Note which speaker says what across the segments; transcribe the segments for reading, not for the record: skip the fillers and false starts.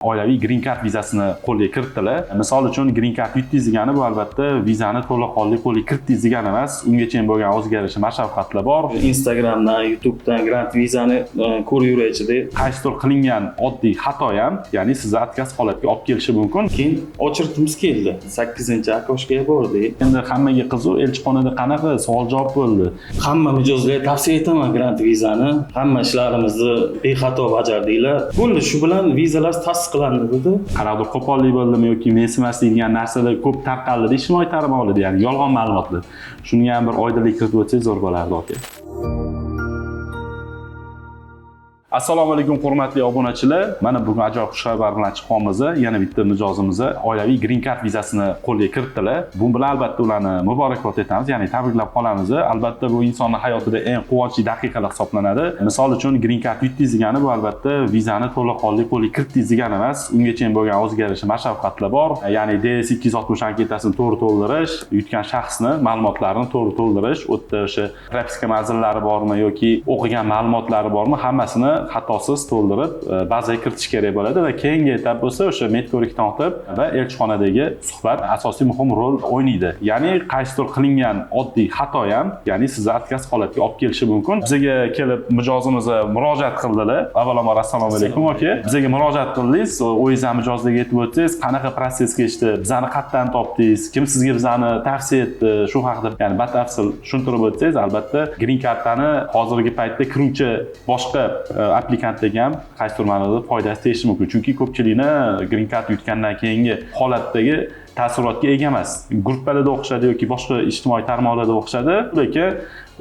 Speaker 1: Oilaviy green card vizasini qo'lga kiritdilar. Misol uchun, green card yutdingiz degani bu albatta vizani to'laqonli qo'lga kiritdingiz degani emas. Ungacha bo'lgan o'ziga yarasha mashaqqatlar bor.
Speaker 2: Instagramdan, YouTubedan grant vizani ko'rib yuraychida.
Speaker 1: Qaysidir qilingan oddiy xato ham, ya'ni sizni отказ holatga olib kelishi mumkin.
Speaker 2: Keyin очередь imiz keldi. 8 окошка ga bordik.
Speaker 1: Endi hammaga qiziq, elchixonada qanaqa savol javob bo'ldi?
Speaker 2: Hamma mijozlarga tavsiya etaman grant vizani. Hamma ishlarimizni bexato bajardinglar. Bo'ldi, shu bilan vizalar tasdiqlandi dedi.
Speaker 1: Qanaqadir qo'pollik bo'ldimi yoki mensimaslik degan narsalar ko'p tarqaldi ijtimoiy tarmoqlarda, ya'ni yolg'on ma'lumotlar. Shunga ham bir oydinlik kiritib o'tsangiz zo'r bo'lardi, aka. Assalomu alaykum, hurmatli obunachilar. Mana bugun ajoyib xushxabar bilan chiqyapmiz. Yana bitta mijozimiz oilaviy green card vizasini qo'lga kiritdilar. Bu bilan albatta ularni muborakbod etamiz, ya'ni tabriklab qolamiz. Albatta bu insonni hayotida eng quvonchli daqiqalar hisoblanadi. Misol uchun, green card yutdingiz degani bu albatta vizani to'laqonli qo'lga kiritdingiz degani emas. Ungacha bo'lgan o'ziga yarasha mashaqqatlar bor. Ya'ni DS 260 anketasini to'g'ri to'ldirish, yutgan shaxsni ma'lumotlarini to'g'ri to'ldirish, u yerda o'sha propiska manzillari bormi yoki o'qigan ma'lumotlari bormi, hammasini xatosiz to'ldirib bazaga kiritish kerak bo'ladi va keyingi etap bo'lsa o'sha medko'rikdan o'tib va elchixonadagi suhbat asosiy muhim rol o'ynaydi. Ya'ni qaysidir qilingan oddiy xato ham, ya'ni sizni отказ holatga olib kelishi mumkin. Bizga kelib mijozimiz murojaat qildilar. Avvalambor, assalomu alaykum, aka. Bizga murojaat qildingiz, o'zingiz ham mijozlarga aytib o'tsangiz, qanaqa protsess kechdi, bizani qayerdan topdingiz, kim sizga bizani tavsiya etdi, shu haqida ya'ni batafsil tushuntirib o'tsangiz, albatta green card'ni hozirgi paytda kiruvchi boshqa applikantlarga ham qaysidir ma'noda foydasi tegishi mumkin. Chunki ko'pchilikni green card yutgandan keyingi holatdagi taassurotga ega emas. Gruppalarda o'qishadi yoki boshqa ijtimoiy tarmoqlarda o'qishadi, lekin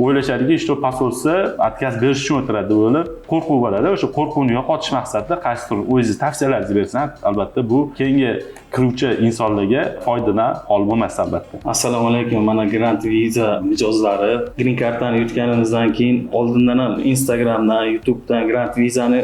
Speaker 1: o'ylashadiki, что посольство отказ berish uchun o'tiradi deb o'ylab, qo'rquv bo'ladi. O'sha qo'rquvni yo'qotish maqsadida qaysidir o'zingiz tavsiyalaringizni bersangiz, albatta bu keyingi kiruvchi insonlarga foydadan xoli bo'lmas albatta.
Speaker 2: Assalomu alaykum, mana grant viza mijozlari. Green card'ni yutganimizdan keyin oldindan ham Instagramdan, YouTubedan grant vizani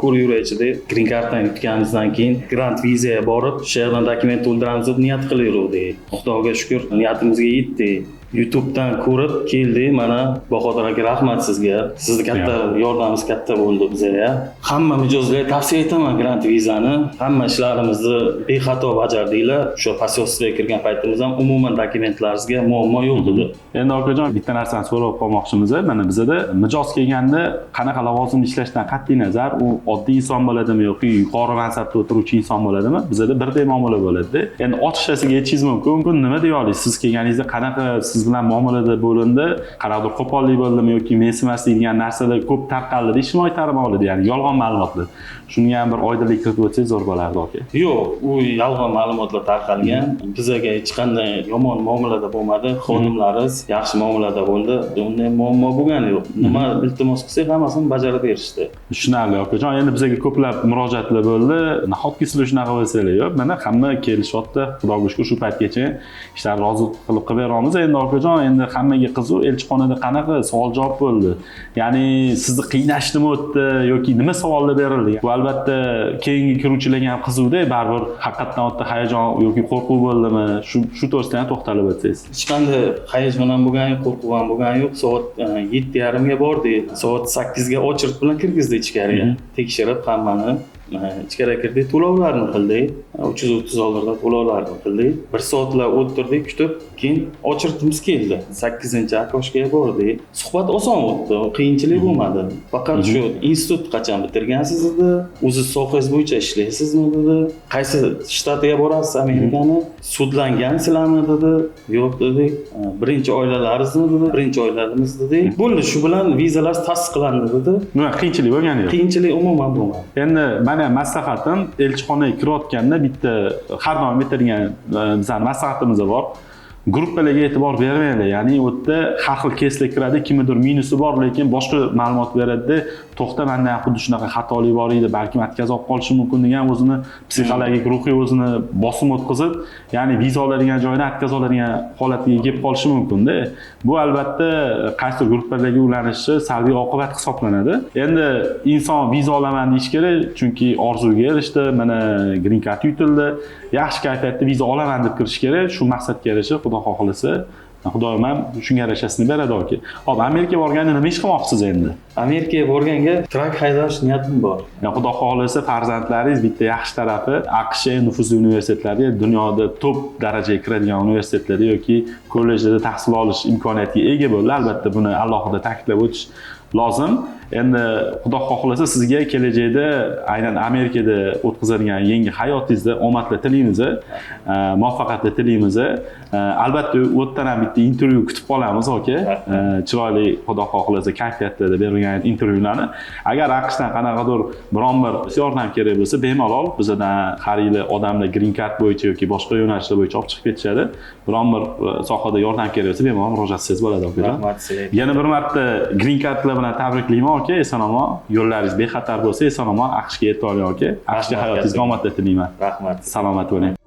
Speaker 2: ko'rib yuraychida. Green card'ni yutganimizdan keyin grant vizaga borib, o'sha yerdan dokument to'ldiramiz deb niyat qilib yuruvdik. Xudoga shukur, niyatimizga yetdik. YouTubedan ko'rib keldik. Mana Bahodir aka, rahmat sizga. Sizni katta yordamingiz katta bo'ldi bizga. Hamma mijozlarga tavsiya etaman grant vizani. Hamma ishlarimizni bexato bajardinglar. O'sha посольство ga kirgan paytimiz ham umuman dokumentlaringizga muammo yo'q dedi.
Speaker 1: Endi, okajon, bitta narsani so'rab qolmoqchimiz. Mana bizada mijoz kelganda qanaqa lavozimda ishlashdan qat'iy nazar, u oddiy inson bo'ladimi yoki yuqori mansabda o'tiruvchi inson bo'ladimi, bizada birdek muomala bo'ladida. Endi ochiqchasiga aytishingiz mumkin, nima deya olasiz? Siz kelganingizda qanaqa siz bilan muomalada bo'lindi, qanaqadir qo'pollik bo'ldimi yoki mensimaslik degan narsalar ko'p tarqaldi ijtimoiy tarmoqlarda, ya'ni yolg'on ma'lumotlar. Shunga ham bir oydinlik kiritib o'tsangiz zo'r bo'lardi, aka.
Speaker 2: Yo'q, u yolg'on ma'lumotlar tarqalgan. Bizaga hech qanday yomon muomalada bo'lmadi. Xodimlarimiz yaxshi muomalada bo'ldi. Unday muammo bo'lgani yo'q. Nima iltimos qilsak, hammasini bajarib berishdi.
Speaker 1: Tushunarli, okajon. Endi bizga ko'plab murojaatlar bo'ldi. Nahotki sizlar shunaqa bo'lsanglar? Yo'q, mana hamma kelishyapti. Xudoga shukur, shu paytgacha ishlarni rozi qilib qilib beramiz. Endi, okajon, endi hammaga qiziq, elchixonada qanaqa savol javob bo'ldi? Ya'ni sizni qiynashdimi o'tdi yoki nima savollar berildi? Bu albatta keyingi kiruvchilarga ham qiziqda, baribir haqiqatdan o'tda hayajon yoki qo'rquv bo'ldimi? Shu to'g'risida ham to'xtalib o'tsangiz.
Speaker 2: Hech qanday hayajon ham bo'lgani yo'q, qo'rquv ham bo'lgani yo'q. Soat 7:30 ga bordik. Soat 8 ga очередь bilan kirgizdi ichkariga. Tekshirib hammani ichkariga kirdik, to'lovlarni qildik. 330 dollardan to'lovlarni qildik. Bir soatlab o'tirdik kutib, keyin очередь imiz keldi. 8 окошка ga bordik. Suhbat oson o'tdi, qiyinchilik bo'lmadi. Faqat shu institut qachon bitirgansiz dedi, o'zi sohangiz bo'yicha ishlaysizmi dedi, qaysi shtatiga borasiz Amerikani, sudlangansizlarmi dedi, yo'q dedik, birinchi oilalaringizmi dedi, birinchi oilamiz dedik. Bo'ldi, shu bilan vizalar tasdiqlandi dedi.
Speaker 1: Nima, qiyinchilik bo'lgani yo'q?
Speaker 2: Qiyinchilik umuman bo'lmadi.
Speaker 1: Endi mani ham maslahatim, elchixonaga kirayotganda bitta har doim aytadigan bizani maslahatimiz bor. Gruppalarga e'tibor bermanglar, ya'ni u yerda har xil keyslar kiradi, kimnidir minusi bor, lekin boshqa ma'lumot beradida, to'xta, manda ham xuddi shunaqa xatolik bor edi, balkim отказ olib qolishi mumkin degan o'zini psixologik, ruhiy o'zini bosim o'tkazib, ya'ni viza oladigan joydan отказ oladigan holatga kelib qolishi mumkinda. Bu albatta qaysidir gruppalarga ulanishi salbiy oqibat hisoblanadi. Endi inson viza olaman deyish kerak, chunki orzuga erishdi, mana green card yutildi, yaxshi kayfiyatda viza olaman deb kirish kerak. Shu maqsadga yarasha, xudo xohlasa. Xudoyim ham shunga yarashasini beradi, aka. Xo'p, Amerikaga borganda nima ish qilmoqchisiz endi?
Speaker 2: Amerikaga borganga truck haydash niyatim bor.
Speaker 1: Ya, Xudo xohlasa, farzandlaringiz, bitta yaxshi tarafi, AQSh eng nufuzli universitetlarida, dunyoda top darajaga kiradigan universitetlarda yoki kollejlarda tahsil olish imkoniyatiga ega bo'ldi. Albatta, buni alohida ta'kidlab o'tish lozim. Endi Xudo xohlasa, sizga kelajakda aynan Amerikada o'tkazadigan yangi hayotingizda omadlar tilaymiz, muvaffaqiyatlar tilaymiz. Albatta, u yerdan ham bitta intervyu kutib qolamiz, aka. Chiroyli, Xudo xohlasa, kayfiyatda berilgan intervyularni. Agar AQShdan qanaqadir biron bir yordam kerak bo'lsa, bemalol bizadan har yili odamlar green card bo'yicha yoki boshqa yo'nalishlar bo'yicha olib chiqib ketishadi. Biron bir sohada yordam kerak bo'lsa, bemalol murojaat qilsangiz bo'ladi, akajon.
Speaker 2: Rahmat sizga.
Speaker 1: Yana bir marta green cardlar bilan tabriklayman, aka. Eson omon, yo'llaringiz bexatar bo'lsa, eson omon AQShga yetib oling, aka. AQShga
Speaker 2: Rahmat,
Speaker 1: hayotingizga omadlar tilayman.
Speaker 2: Rahmat.
Speaker 1: Salomat bo'ling.